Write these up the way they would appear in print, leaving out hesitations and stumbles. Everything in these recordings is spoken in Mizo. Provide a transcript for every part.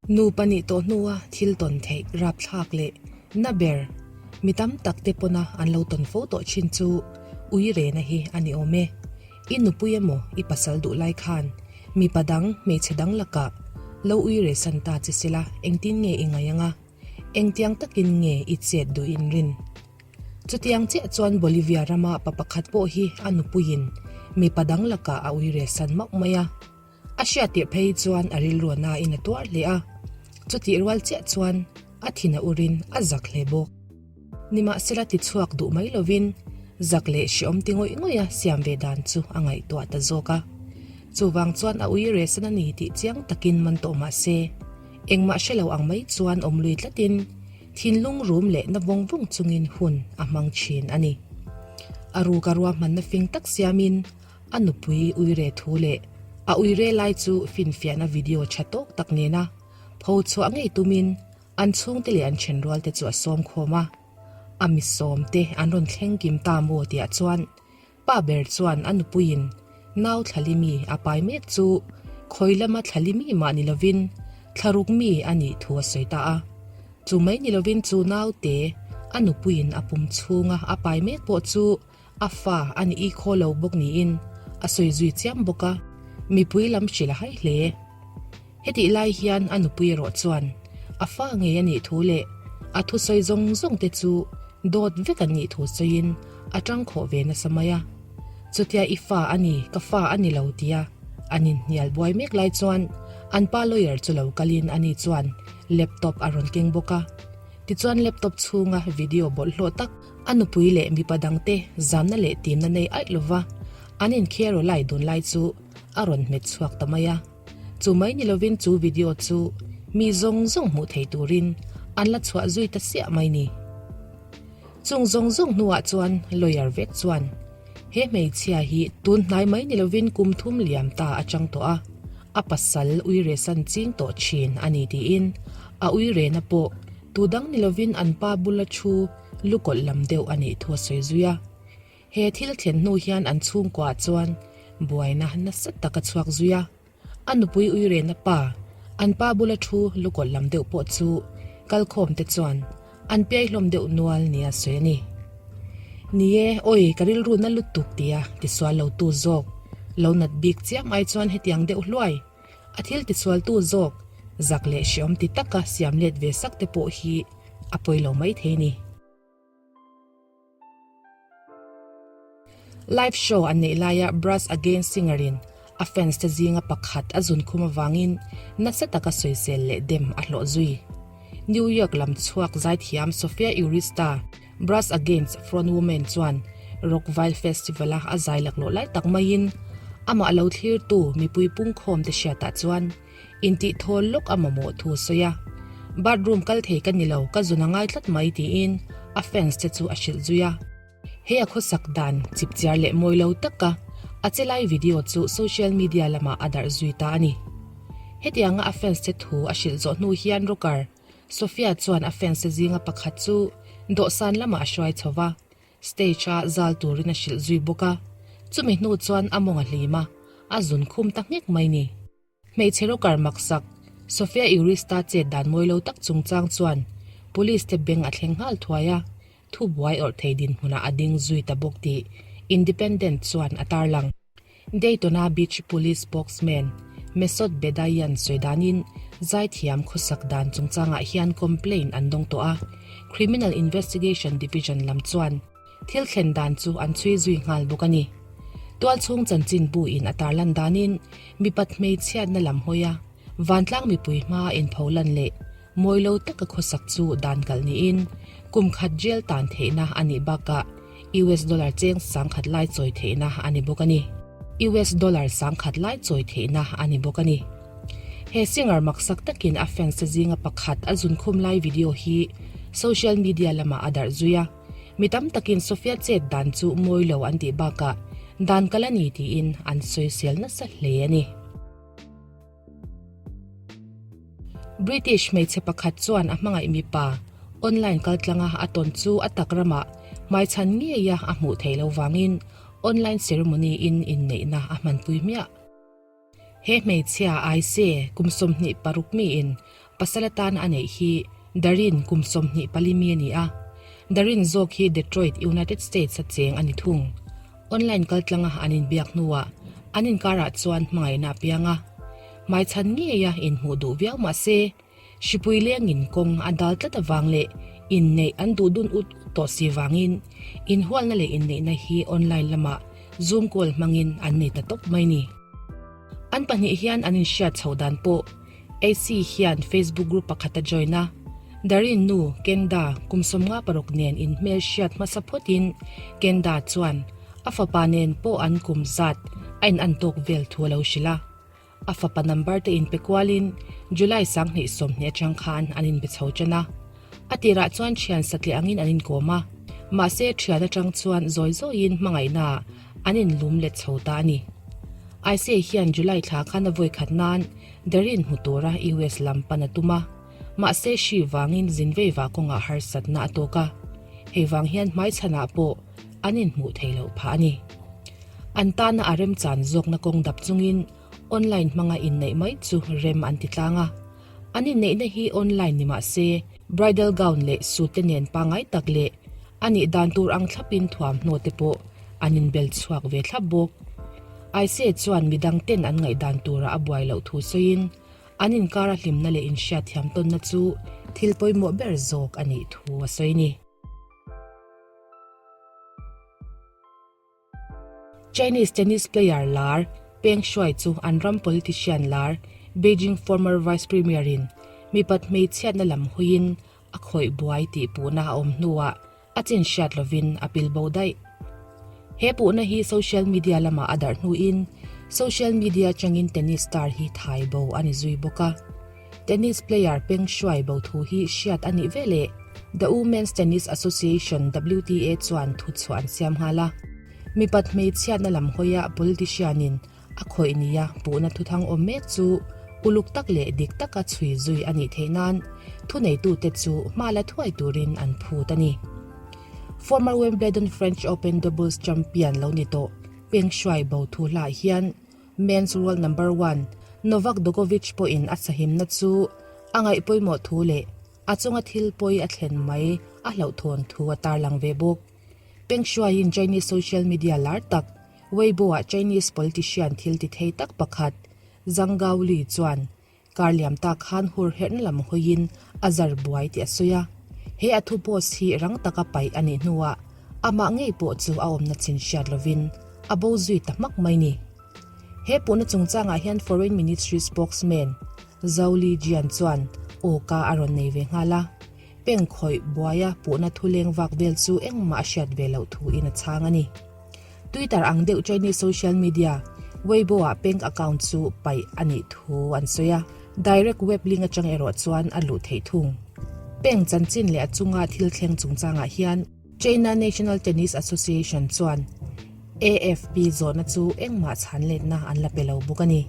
Nupa nih tawh hnua thil tawn theih rapthlak leh na ber mi tam tak te pawna an lo tawn fo tawh thin chu ui rena hi a ni awm e. I nupui emaw i pasal duh lai khan mipa dang hmeichhe dang lakah lo ui re san ta che sela engtin nge i ngaih ang a, engtiang takin nge i chet duh in rin? Chutiang chiah chuan Bolivia rama pa pakhat pawh hi a nupuiin mipa dang lakah a ui re san mauh mai a. A hriat tirh phei chuan a rilru a nain a tuar hle a, chutih rual chiah chuan a thin a urin a zak hle bawk. Nimahsela tichhuak duh mai lovin zak leh hreawm ti ngawih ngawih a siam ve dan chu a ngaihtuah ta zawk a. Chuvang chuan a ui rehsan a ni tih chiang takin man tawh mah se, engmah hre lo ang mai chuan awm lui tlatin thinlung rum leh na vawng vawng chungin hun a hmang thin a ni. A ruka ruahmanna fing tak siamin A nupui uire thu leh a uire lai chu finfiahna video tha tawk tak nena pho chhuah ngei tumin an chhungte leh an thenrualte chu a sawm khawm a. A mi sawmte an rawn thleng kim ta maw tihah chuan pa ber chuan a nupuiin nau thlali mi a pai mek chu khawi lama thlali mi mah ni lovin thlaruk mi a nih thu a sawi ta a. Chu mai ni lovin chu naute a nupuiin a pum chhunga a pai mek pawh chu A fa a ni i khaw lo bawk niin a sawi zui chiam bawk a, mipui lam hrilh a hai hle. Hetih lai hian a nupui erawh chuan a fa ngei a nih thu leh a thusawi zawng zawng te chu dawt vek an nih thu sawiin a tang khawh ve nasa mai a. Chutia i fa a ni, ka fa a ni lo tia an inhnial buai mek lai chuan an pa lawyer chu lo kalin ani chuan laptop a rawn keng bawk a. Tichuan laptop chhunga video bawlhhlawh tak A nupui leh mipa dangte zamna leh timna nei aih lova an inkhel aw lai dun lai chu a rawn hmet chhuak ta mai a. Chu mai ni lovin chu video chu mi zawng zawng hmuh thei turin an la chhuah zui ta siah mai ni. Chung zawng zawng hnuah chuan lawyer vek chuan he hmeichhia hi tun hnai mai ni lovin kum thum liam ta a chang tawh a, a pasal uiresan ching tawh thin a ni tiin a uirena pawh tu dang ni lovin an pa bula thu lukawlh lam deuh a nih thu a sawi zui a. He thil thlen hnu hian an chhungkuaah chuan buaina nasa tak a chhuak zui a. A nupui uirena pa, an pa bula thu lukawlh lam deuh pawh chu kalkhawmte chuan an piai hlawm deuh nual nia sawi a ni. Ni e, awi ka rilru na lutuk tia tisual lo tu zawk, lo nat bik chiam ai chuan hetiang deuh hluai. A thil tisualtu zawk, zak leh hreawm ti taka siam let ve sak te pawh hi a pawi lo mai thei ni. Live show an neih laia Brass Again singer in a fans te zinga pakhat a zun khum avangin nasa taka sawisel leh dem a hlawh zui. New York lam chhuak zaithiam Sophia Urista, Brass Against frontwoman chuan Rockville Festival-a a zai laklawh lai tak maiin amah lo thlirtu mipui pungkhawmte hriatah chuan Intih thawl lawk a mamawh thu a sawi a, Bathroom kal thei ka ni lo, ka zun a ngai tlat mai tiin a fans te chu a hrilh zui a. He a khawsak dan chipchiar leh mawi lo taka a che lai video chu social media lamah a darh zui ta a ni. Hetianga a fans te thu a hrilh zawh hnu hian rocker Sofia chuan a fans te zinga pakhat chu dawhsan lamah a hruai chho va, stage a zal turin a hrilh zui bawk a, chumi hnu chuan a mawng a hlim a, a zun khum ta nghek mai ni. Hmeichhe rocker maksak, Sofia Urista chet dan mawi lo tak chungchang chuan Police te beng a thleng nghal thuai a, thubuai awrh thei dinhmunah a ding zui ta bawk tih Independent chuan a tarlang. Daytona Beach Police spokesman Mesot Bedaian sawi danin zaithiam khawsak dan chungchangah hian complaint an dawng tawh a, Criminal Investigation Division lam chuan Thil thlen dan chu an chhui zui nghal bawk a ni. Tualchhung chanchin bu in a tarlan danin mipat hmeichhiatna lam hawi a, vantlang mipui hmaa inpho lan leh mawi lo taka khawsak chu dan kalh niin kum khat jail tan theihna a nih bakah US dollar cheng sangkhat lai chawi theihna a ni bawk a ni. US dollar sangkhat lai chawi theihna a ni bawk a ni. He singer maksak takin a fans te zinga pakhat a zunkhum lai video hi social media lamah a darh zui a. Mi tam takin Sofia chet dan chu mawi lo an tih bakah dan kal a ni tiin an sawisel nasa hle a ni. British hmeichhe pakhat chuan a hmangaih mipa online kaltlanga a tawn chu a tak ramah hmaichhan ngeia a hmuh theih lo vangin online ceremony in inneihna a hmanpui hmiah. He hmeichhia Aise kum 26 miin Pasal atan a neih hi Darin kum 24 mi a ni a. Darin zawk hi Detroit, United States a cheng a ni thung. Online kaltlanga an inbiak hnuah an inkarah chuan hmangaihna a piang a. Hmaichhan ngeia inhmuh duh viau mah se, hripui lengin kawng a dal tlat avang leh inneih an duh dun ut ut tawh si vangin inhualna leh inneihna hi online lamah Zoom call hmangin an nei ta tawp mai ni. An pahnih hian an inhriat chhoh dan pawh AC hian Facebook group pakhat a join a, Darin nu Kenda kum 56 nen inhmel hriat hmasa phawtin Kenda chuan a fapa nen pawh an kum zat a in an tawk vel thu a lo hrilh a. A fapa number te inpe kualin July 2020 atang khan an inbe chho tan a. A tirah chuan thian satliah angin an inkawm a, mahse thian atang chuan zawi zawiin hmangaihnaah an inlum let chho ta a ni. Aisei hian July thla khan a vawi khat nan Darin hmu tura US lam pan a tum a, mahse hri vangin zin vei vah kawngah harsatna a tawk a, hei vang hian hmaichhanah pawh an inhmuh theih loh phah a ni. An tana a remchan zawkna kawng dap chungin online hmanga inneih mai chu rem an ti tlang a. An inneihna hi online ni mah se bridal gown leh suit te nen pangngai tak leh a nih dan tur ang thlapin thuamhnaw te pawh an inbel chhuak ve thlap bawk. Aise chuan midang ten an ngaihdan tura a buai loh thu sawiin an inkara hlimna leh inhriatthiam tawnna chu thil pawimawh ber zawk a nih thu a sawi a ni. Chinese tennis player lar Peng Shuai chu an ram politician lar Beijing former vice premier in mipat hmeichhiatna lam huiin a khawih buai tih puhna a awm hnuah a chin hriat lovin a pil bo daih. He puhna hi social media lamah a darh hnuin social media atangin tennis star hi thai bo a ni zui bawk a. Tennis player Peng Shuai bo thu hi hriat a nih veleh The Women's Tennis Association, WTA, chuan thuchhuah an siam nghal a. Mipat hmeichhiatna lam hawia politician-in a khawih nia puhna thuthang awm mek chu uluk tak leh dik taka chhui zui a nih theih nan thuneitute chu hma la thuai turin an phut a ni. Former Wimbledon French Open doubles champion lo ni tawh Peng Shuai bo thu hlah hian Men's world number one Novak Djokovic pawhin a sahimna chu a ngaih pawimawh thu leh a chunga thil pawi a thlen mai a hlauhthawn thu a tarlang ve bawk. Peng Shuai-in Chinese social media lar tak Weibo-ah Chinese politician thil ti thei tak pakhat Zhang Gaoli chuan Kar liam tak khan hur herhna lam hawiin a zar buai tih a sawi a. He a thu post hi rang taka paih a nih hnuah amah ngei pawh chu a awmna chin hriat lovin a bo zui ta hmak mai ni. He puhna chungchangah hian Foreign Ministry spokesman Zhao Lijian chuan awka a rawn nei ve nghal a. Peng khawih buaia puhna thu leng vak vel chu engmah a hriat ve loh thuin a chhang a ni. Twitter ang deuh Chinese social media Weibo-ah bank account chu paih a nih thu an sawi a, direct web link atang erawh chuan a luh theih thung. Peng chanchin leh a chunga thil thleng chungchangah hian China National Tennis Association chuan AFP zawhna chu engmah chhan letna an la pe lo bawk a ni.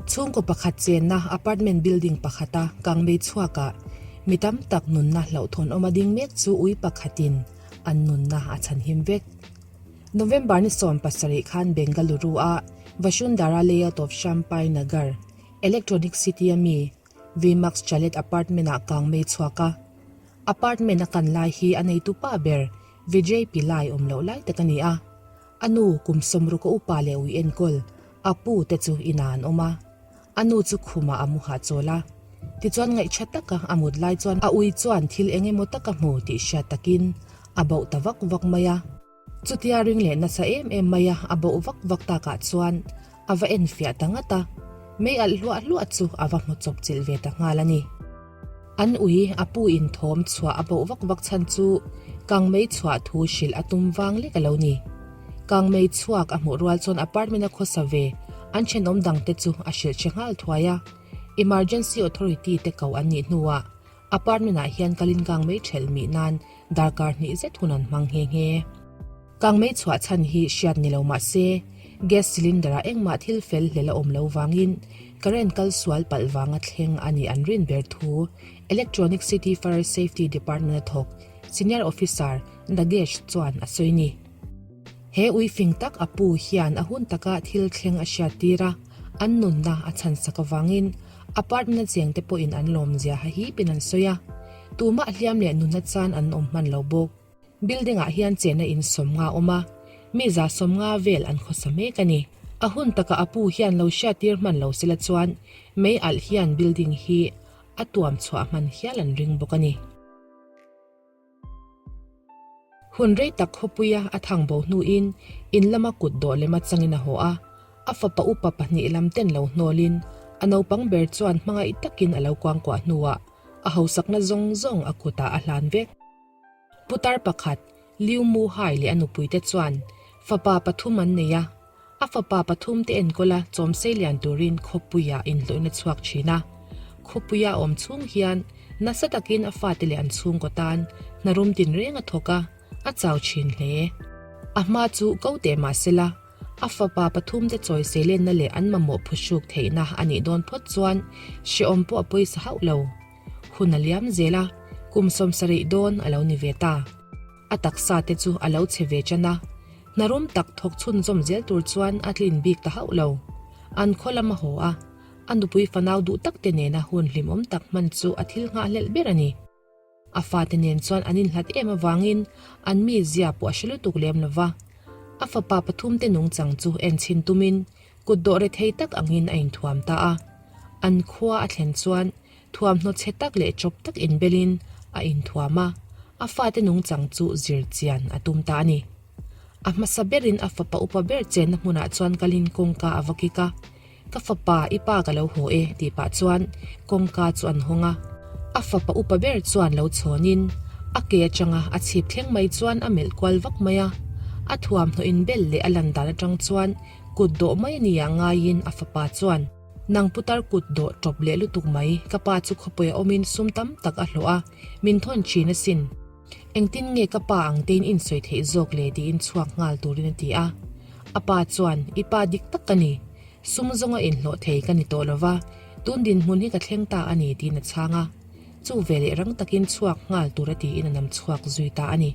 Chhungkaw pakhat chenna apartment building pakhata kangmei chhuakah mi tam tak nunna hlauhthawn awm a ding mek chu ui pakhatin an nunna a chhanhim vek. November ni 17 khan Bengaluru-a Vasundhara Layout of Shampai Nagar, Electronic City-a mi Vmax Chalet apartment-ah kangmei chhuak a. Apartment a kan lai hi a neitu pa ber Vijay Pillai awm loh lai tak a ni a. A nu kum sawmruk a upa leh ui enkawl a pu te chu inah an awm a. A nu chu khumah a mu hahchawl a. Tichuan ngaihṭha taka a mut lai chuan a ui chuan thil eng emaw taka hmu tih hriat takin a bauh ta vak vak mai a. Chutia ring leh nasa em em mai a a bauh vak vak takah chuan a va enfiah ta ngat a. Mei alh hluah hluah chu a va hmu chawp chilh ve ta nghal a ni. An ui a pu in thawm chhuah a bauh vak vak chhan chu kangmei chhuah thu hrilh a tum vang lek a lo ni. Kangmei chhuak a hmuh rual chuan apartment a khawsa ve an thenawm dang te chu a hrilh hre nghal thuai a. Emergency authority te ko an nih hnuah apartment ah hian kalin kangmei thelh mih nan darkar hnih zet hun an hmang nghe nghe. Kangmei chhuah chhan hi hriat ni lo mah se, gas cylinder ah engmah thil fel hlel a awm lo vangin current kal sual palh vanga thleng a nih an rin ber thu Electronic City Fire Safety Department a thawk Senior Officer Nagesh chuan a sawi ni. He ui fing tak a pu hian a hun taka thil thleng a hriat tir a. An nunna a chhansak avangin apartment-a chengte pawhin an lawmzia hahipin an sawi a, tumah hliam leh nunna chan an awm hman lo bawk. Building-ah hian chenna in 50 a awm a, mi 150 vel an khawsa mek a ni. A hun takah a pu hian lo hriattir hman lo sela chuan mei alh hian building hi a tuam chhuah hman hial an ring bawk a ni. Hun rei tak khawpuia a thang bo hnuin in lama kut dawh lem atangin a haw a, a fapa upa pahnih lam ten lo hnawlin a naupang ber chuan hmangaih takin a lo kuangkuah hnuah a hausakna zawng zawng a kutah a hlan vek. Putar pakhat, Liu Mu Hai leh a nupuite chuan fapa pathum an nei a, a fapa pathumte enkawla chawmsei lian turin khawpuiah inhlawihna chhuak thin a. Khawpuia a awm chhung hian nasa takin a fate leh an chhungkaw tan hna rum tinreng a thawk a, a chau thin hle. A hma chu ko teh mah sela, a fapa pathumte chawisei lenna leh an mamawh phuhruk theihna a nih dawn phawt chuan hrehawm pawh a pawisa hauh lo. Hun a liam zel a, kum 70 dawn a lo ni ve ta. A taksa te chu a lo chhe ve tan a, hna rum tak thawk chhunzawm zel tur chuan a tlin bik ta hauh lo. An khaw lam a haw a, a nupui fanau duh tak te nena hun hlimawm tak hman chu a thil nghahhlelh ber a ni. A fate nen chuan an inhlat em avangin an mizia pawh a hre lutuk lem lo va. A fapa pathum te nungchang chu enchhin tumin kut dawh rethei tak angin a inthuam ta a. An khua a thlen chuan thuamhnaw chhe tak leh chawp tak inbelin a inthuam a, a fate nungchang chu zir chian a tum ta a ni. A hmasa berin a fapa upa ber chenna hmunah chuan kalin kawngka a va kik a, Ka fapa, i pa ka lo haw e, tih pah chuan kawngka chu an hawng a. A fapa upa ber chuan lo chhawnin a ke atanga a chhip thleng mai chuan a melh kual vak mai a. A thuamhnaw inbel leh a lan dan atang chuan kut dawh mai a ni ah ngaiin a fapa chuan, Nang putar kut dawh tawp leh lutuk mai, ka pa chu khawpui a awmin sum tam tak a hlawh a, min thawn thin asin. Engtin nge ka pa ang tein insawi theih zawk le tiin chhuak nghal turin a ti a. A pa chuan, I pa dik tak ka ni. Sum zawnga inhlawh thei ka ni tawh lova, tun dinhmun hi ka thleng ta a ni tiin a chhang a. Chu veleh rang takin chhuak nghal tur a tiin a nam chhuak zui ta a ni.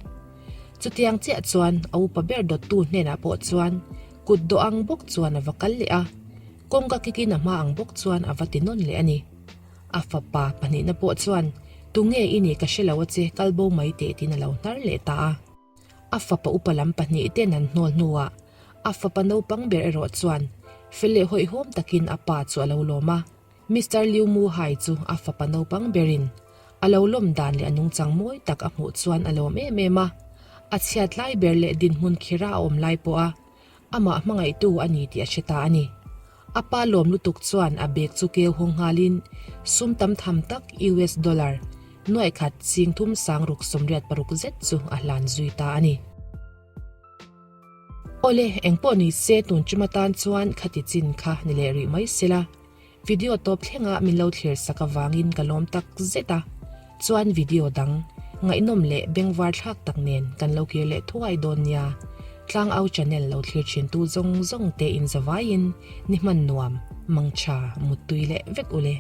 Chutiang chiah chuan a upa ber dawttu hnenah pawh chuan kut dawh ang bawk chuan a va kal leh a, kawngka kikin a hma ang bawk chuan a va ti nawn leh a ni. A fapa pahnihna pawh chuan, Tunge i nih ka hre lo a che, kal bo mai teh tiin a lo hnar leh ta a. A fapa upa lam pahnih ten an hnawl hnuah a fapa naupang ber erawh chuan fel leh hawihhawm takin a pa chu a lo lawm a. Mister Liu Mu Hai chu a fapa naupang berin a lo lawm dan leh a nungchang mawi tak a hmuh chuan a lawm em em a. A chhiat lai ber leh dinhmun khira a awm lai pawha Amah hmangaihtu a ni tih a hre ta a ni. A pa lawm lutuk chuan a bag chu keu hawng nghalin sum tam tham tak US dollar nuaih khat 30 686 zet chu a hlan zui ta a ni. Awle, engpawh ni se tun ṭum atan chuan khati chin kha ni leh rih mai sela. Video tawp thlenga min lo thlir sak avangin ka lawm tak zet a, chuan video dang ngaihnawm leh bengvar thlak tak nen kan lo kir leh thuai dawn nia. Tlangau channel lo thlir thin tu zawng zawng te in zavaiin ni hman nuam, mangtha, muttui leh vek ule.